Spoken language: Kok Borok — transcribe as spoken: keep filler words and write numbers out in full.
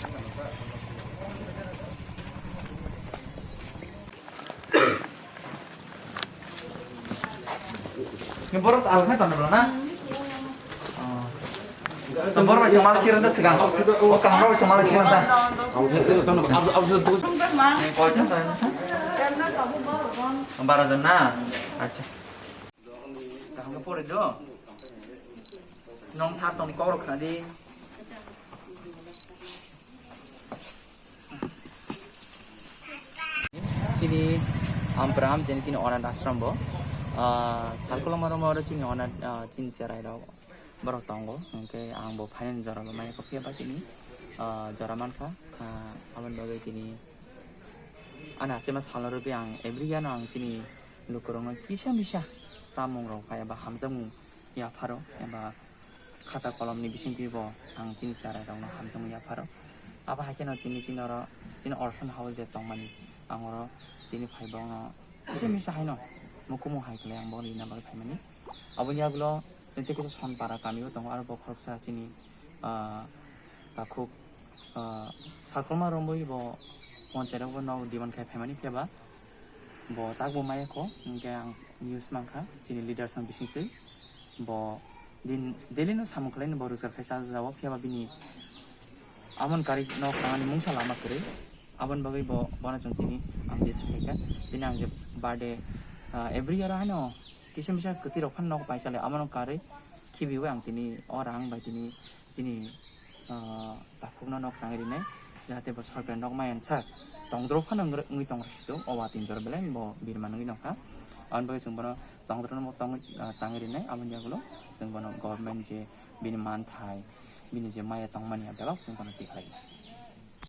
Ni borok alkha tongo na? Oh. To borok bai se mal siranta sigang. O kaham rok bai se mal siranta. Ni koicha ta? Bara jon na? Acha. Kaham pore do. Nong sar song ni kok rok khna di. Chini Ampram, chini, chini onath ashram bo. Ah, Salkoloma romo oro chini onath, ah, chini cherai rok borok tongo. Hwnkhe ang bo phainani jora bo maya kok phiya ba tini, ah, jora mankha. Ah, aboni bagwi tini ani asema salno rwgwi ang every year no ang chini lukurokno kisa misa chamung rok eba hamjakmung yapharo eba khata kolomni bisingtwi bo ang chini cherairokno hamjakmung yapharo. Abo hai kheno tini chini oro chini orphan house je tongmani ang oro tini phai bokno kisa misa haino mukumu hai khlai ang bokno rina bagwi phaimani. Aboni yagulo chini tei kisa Sonpara kamio tongo aro bo khoroksa chini, ah, takhuk, ah, Salkoloma romwi bo ponchai rok bo nok diban khai phaimani phiya ba bo tak bo maya kho, hwnkhe ang news mankha chini leaders ni bisingtwi. Bo din daily no samung khlaino bo rojgar khai cha jao, phiya ba bini amon karwi nok tangani mungsa lama kwrwi. Aboni bagwi bo, bono chwng tini ang dis khaikha. Tini ang je birthday, ah, every year haino kisa misa kwtwi rok phano nok paisa le, abono karwi khibiwi ang tini o rang bai tini chini, ah, takhukno nok tangwi rinai, jahate bo sorkari nok maya sak tongdoro phano wngwi, wngwi tong rwsito, o watwi jora belai bo birman wngwi nokha. Aboni bagwi chwng bono tongdorono bo tongwi, ah, tangwi rinai, aboni yagulo chwng bono government je bini manthai, bini je maya tongmani belok chwng bono tikhlai.